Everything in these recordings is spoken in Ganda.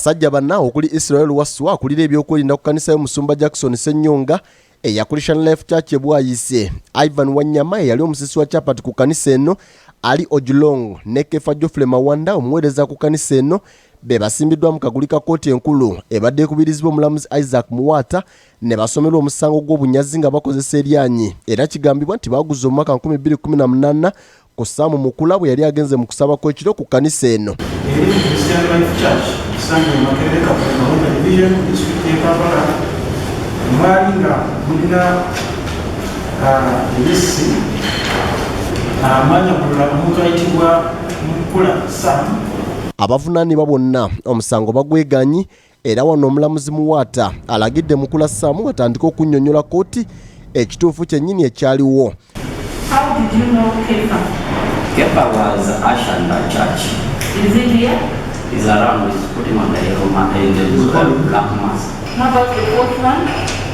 Abasajja banna okuli Israel Wasswa akulira ebyokwerinda ku kkanisa y'omusumba Jackson Ssenyonga eya Christian Life Church e Bwaise, Ivan Wanyama eyali omusisi wa chapati ku kkanisa eno, Ali Ojulong ne Kefa Geoffrey Mawanda omuweereza ku kkanisa eno be basimbiddwa mu kaguli ka kkooti enkulu ebadde ekubirizibwa omulamuzi Isaac Muwaata ne basomerwa omusango gw'obunyazi nga bakozesa eryanyi era kigambibwa nti baaguza omwaka 2018 ku Sam Mukula bwe yali agenze mu kusaba kw'ekiro ku kkanisa eno. Eri mu Christian Life Church esangibwa e Makerere Kavule Mawunda Division mu disitulikiti y'e Kampala mwali nga mulina ebissi mwanyagulula omuntu ayitibwa Mukula Sam. Abavunaanibwa bonna omusango bagweganyi era wano omulamuzi Muwaata alagidde Mukula Sam atandike okunnyonnyola kkooti ekituufu kyennyini ekyaliwo. How did you know Kefa? Kefa was usher in the church. Is he here? He's around, he's putting on the yellow the black mask. How about the fourth one?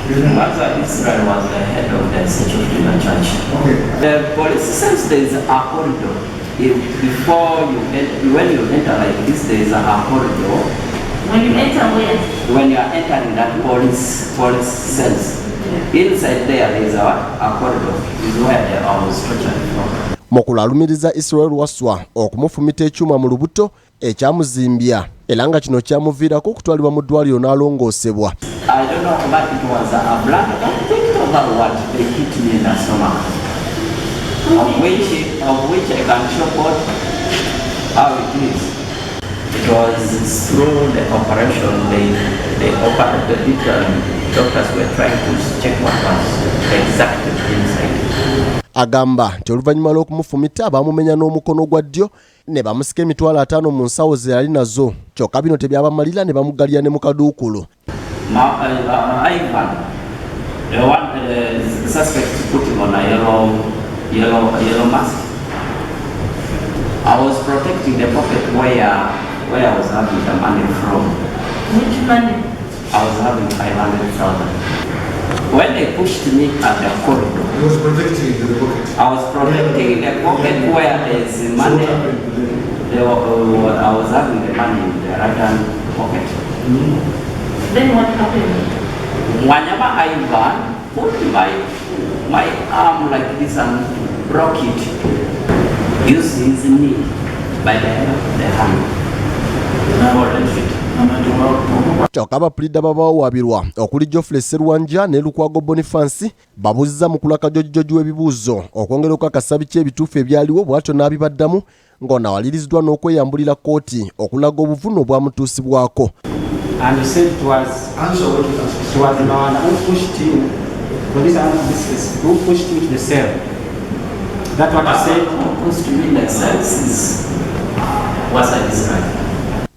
Gaza Israel was the head of the security in the church. Okay. The police says there is a corridor. If before you enter, when you enter like this, there is a corridor. When you enter where? When you are entering that police cells, inside there is a corridor. Is where they I was tortured from. Mukulu alumiriza Israel Wasswa okumufumita ekyuma mu lubuto ekyamuzimbya era nga kino kyamuviirako okutwalibwa mu ddwaliro n'alongoosebwa. I don't know, but it was a black object over what they hit me in the stomach. Of which I can show God how it is. It was through the operation, they operated it and doctors were trying to check what was exactly inside. Agamba nti oluvannyuma lw'okumufumita baamumenya n'omukono gwa ddyo ne bamusika 50,000 mu nsawo ze yali nazo, kyokka bino tebyabamalira ne bamugalira ne mu kaduukulu. Ivan, the one, the suspect put him on a yellow mask. I was protecting the pocket where I was having the money from. Which money? I was having 500,000. When they pushed me at the corridor, He was protecting the pocket. I was protecting the pocket where there's So money. what happened to them? I was having the money in the right hand pocket. Then what happened? Wanyama Ivan put my arm like this and broke it. Used his knee by the head of the hand. Folded it. Kyokka abapulidda babawawaabirwa okuli Geoffrey Serwanja ne Lukwago Bonifansi babuuzizza Mukula Kajojijoji w'ebibuuzo okwongera okukakasa biki ebituufu ebyaliwo, bw'atyo n'abibaddamu ng'ono awaliriziddwa n'okweyambulira kkooti okulaga obuvune obwamutuusibwako. And you said it was Answer what you asked. it was Mawanda who pushed you. Police answer this is who pushed you to the cell. That what you said? Who pushed me in the cells is was Israel.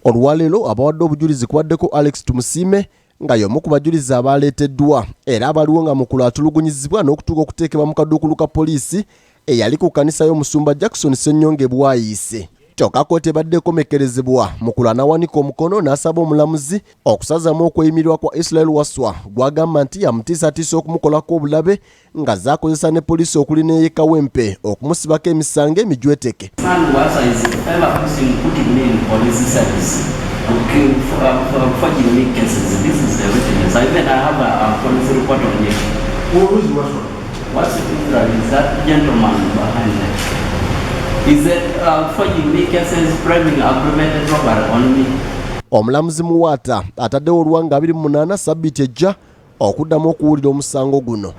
Olwaleero abawadde obujulizi kubaddeko Alex Tumusiime nga y'omu ku bajulizi abaleeteddwa era abaliwo nga Mukulu atulugunyizibwa n'okutuuka okuteekebwa mu kaduukulu ka poliisi eyali ku kkanisa y'omusumba Jackson Ssennyonge Bwayiise. Kyokka kkooti ebadde ekomekerezebwa, Mukulu anawanika omukono n'asaba omulamuzi okusazamu okweyimirirwa kwa Israel Wasswa gw'agamba nti yamutiisatiisa okumukolako obulabe nga zaakozesa ne poliisi okuli n'ey'e Kawempe okumusibako emisango emijweteke. Son was is ever putting me in police service, okay, for forging me cases. This is the witness. I even I have a police report on it. Who is Wasswa? What's Israel is that gentleman behind there. Is it forging me cases, framing aggravated robbery on me? Omulamuzi Muwaata ataddewo olwanga 28 sabbiiti ejja okuddamu okuwulira omusango guno.